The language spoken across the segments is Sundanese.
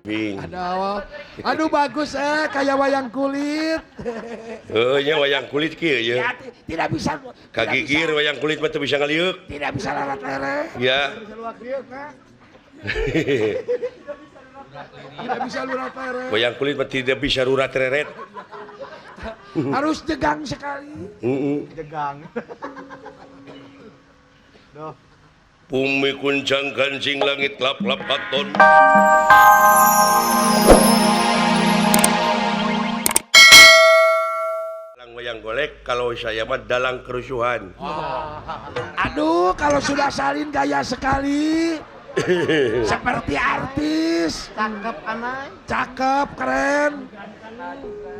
Bing. Aduh, aduh bagus kayak wayang kulit. Nya wayang kulit kieu ya. Ya, tidak bisa. Kagigir wayang kulit mah teu bisa ngaliuk. Tidak bisa larat lere. Ya. Tidak bisa lurat lere. Wayang kulit mah tidak bisa rurat reret. Harus jegang sekali. Jegang. Duh. Bumi kuncang kancing langit lap-lap katon. Dalang wayang golek kalau saya mah dalang kerusuhan. Oh. Aduh, kalau sudah salin gaya sekali. Seperti artis. Cakep anak. Cakep, keren.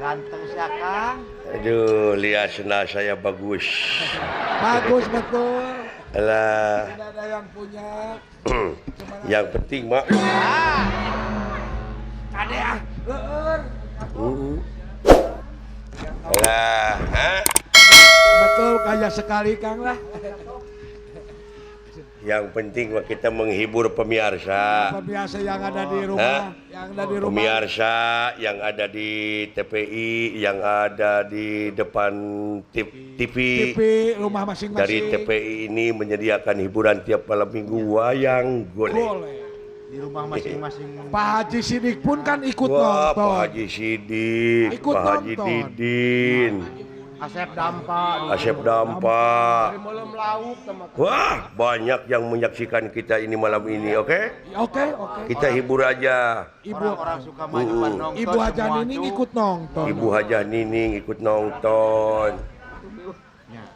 Ganteng siapa? Aduh, lihat sendal saya bagus. Bagus betul. Alah. Tidak ada yang punya. Yang penting mak. Kade ah, leur. Alah, ha? Betul kaya sekali Kang lah. Yang penting mah kita menghibur pemirsa. Pemirsa yang ada di rumah, yang ada di rumah. Pemirsa yang ada di TPI, yang ada di depan TV. TV rumah masing-masing. Dari TPI ini menyediakan hiburan tiap malam minggu wayang golek. Di rumah masing-masing. Pak Haji Sidik pun kan ikut wah, nonton. Pak Haji Sidik, ikut Pak Haji nonton. Didin. Asep Dampa. Asep Dampa. Wah, banyak yang menyaksikan kita ini malam ini, oke? Okay? Oke, oke. Kita hibur aja. Ibu orang suka main nonton. Ibu Haja Nining ikut nonton. Ibu Haja Nining ikut nonton.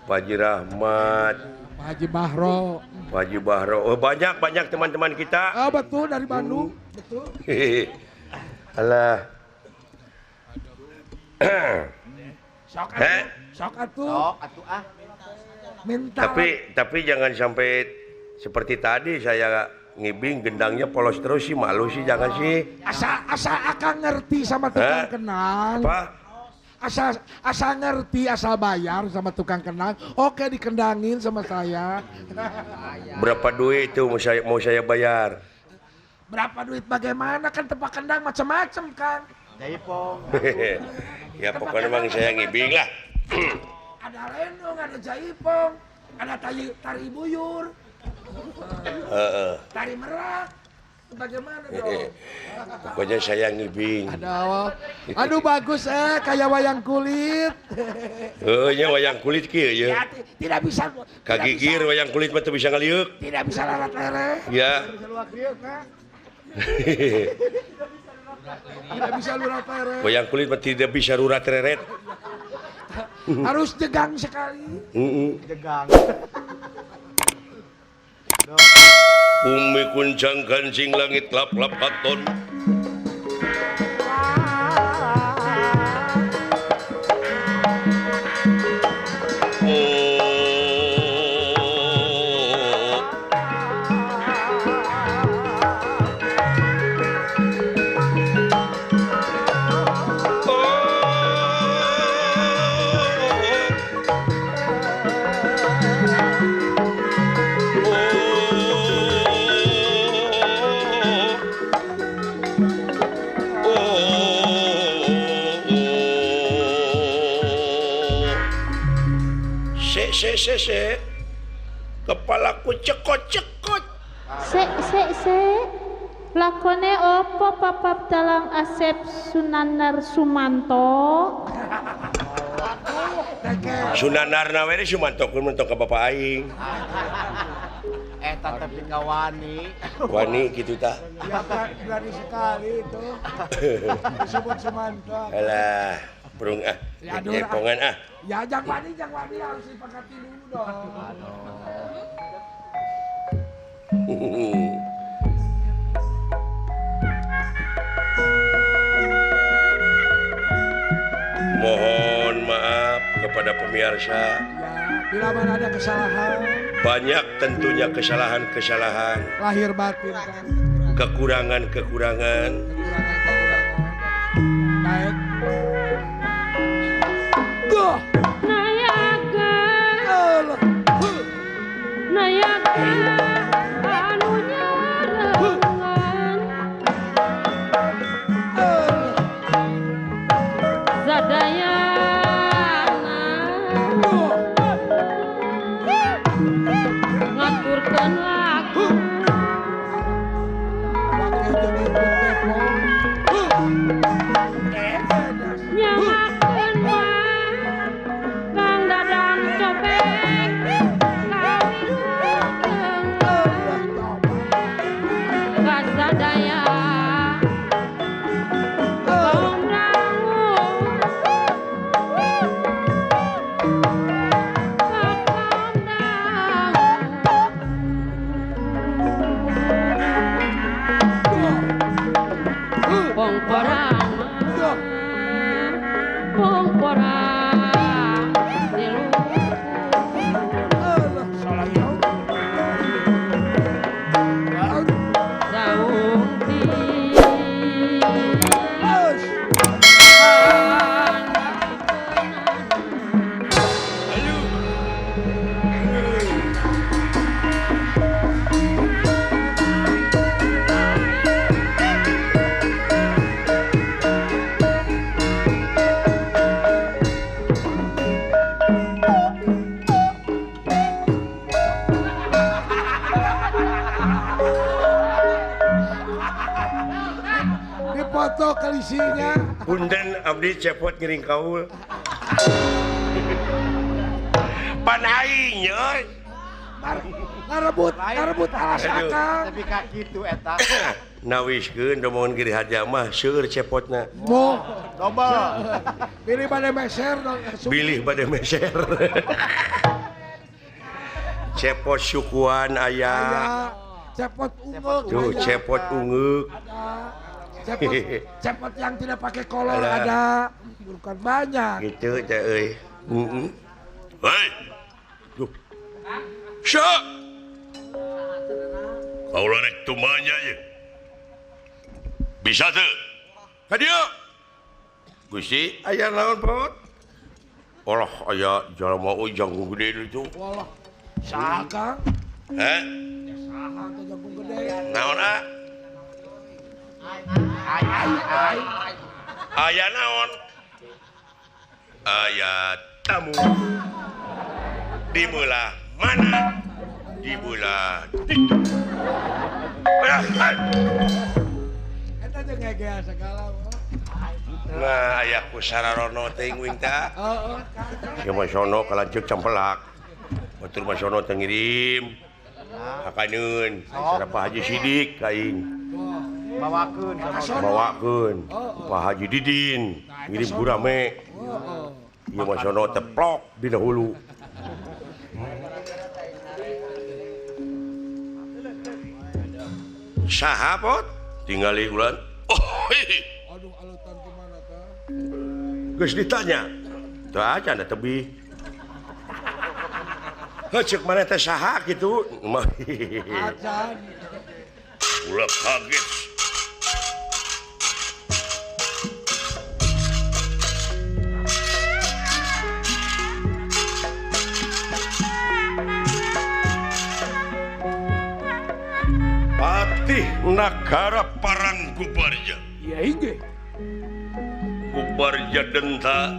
Pak Haji Rahmat. Pak Haji Bahro. Pak Haji Bahro. Oh, banyak-banyak teman-teman kita. Ah, betul dari Bandung. Betul. Alah. Sok atuh, sok atuh. Sok atuh ah. Minta. Tapi jangan sampai seperti tadi saya ngibing gendangnya polos terus sih, malu sih, jangan sih. Asa asa akan ngerti sama tukang kenang. Apa? Asa asa ngerti, asal bayar sama tukang kenang. Oke, dikendangin sama saya. Berapa duit itu mau saya bayar? Berapa duit bagaimana, kan tempat kendang macam-macam kan. Jaipong. Ya pokoknya memang saya ngibing lah. Ada lenong, ada jaipong, ada tari buyur, tari merak. Bagaimana dong? Pokoknya saya ngibing. Aduh, aduh bagus kayak wayang kulit. Nya wayang kulit kieu ya. Ya, tidak bisa. Kagigir wayang kulit mah teu bisa ngaliuk. Tidak bisa larat lere. Ya. Tidak bisa lurat leret. Wayang kulit mah tidak bisa rurat reret. Harus jegang sekali. Jegang. Bumi kuncang kancing langit lap-lap katon. Se se kepalaku cekot-cekot. Se se se lakone opo papap dalang Asep Sunanar Sumanto? Sunanar nawe Sumanto kun mentok ka bapak aing. Eta tapi ka wani. Wani kitu tah. Ya berani sekali itu. Disebut Sumanto. Alah, burung ah. Ya, jepongan ah. Ya jangan wani harus dipakati dulu dong. Mohon maaf kepada pemirsa. Ya, bila mana ada kesalahan. Banyak tentunya kesalahan-kesalahan. Lahir batin kan. Kekurangan-kekurangan. Kekurangan-kekurangan. Baik. Nayaga Nayaga anu nyarengan Foto kelisinya. Punten abdi cepot ngiring kaul. Pan aing euy. Ngarebut, ngarebut alas akang. Tapi ka kitu eta. Nawiskeun rombongan Giri Harja mah seueur cepotna. Mo, dobel. Bilih bade meser dong. Bilih bade meser. Cepot sukuan aya. Cepot ungeuk. Tuh, cepot ungeuk. Cepot, cepot yang tidak pakai kolor ada. Bukan banyak. Gitu teh euy. Heeh. Hei. Duh. Syok. Kaula rek tumanya ye. Bisa teu? Ka dieu. Gusti, aya naon, Pot? Olah aya jalma euy jangkung gede itu. Walah. Saha, Kang? Heh? Ya saha teh jangkung gede. Naon, ah? Ai ai. Aya naon? Aya tamu. Di belah mana? Di belah ditu. Eta jeung ngegea segala. Nah, aya ku sararono teh uing tah. Heeh. Si Masono kalanceuk cempelak. Batur Masono teh ngirim. Hakaneun sareng Pak Haji Sidik ka aing. Bawakeun bawakeun Pak Haji Didin ngirim gurame. Ieu Masono teplok dina hulu. Saha pot? Tingali ulan. Oh, aduh alutan kumaha tah? Geus ditanya. Teu aja da tebih. Heuh ceuk maneh teh saha kitu? Acan. Ulah kaget. Patih Nagara Parang Kubarja. Iya inggih. Kubarja denta.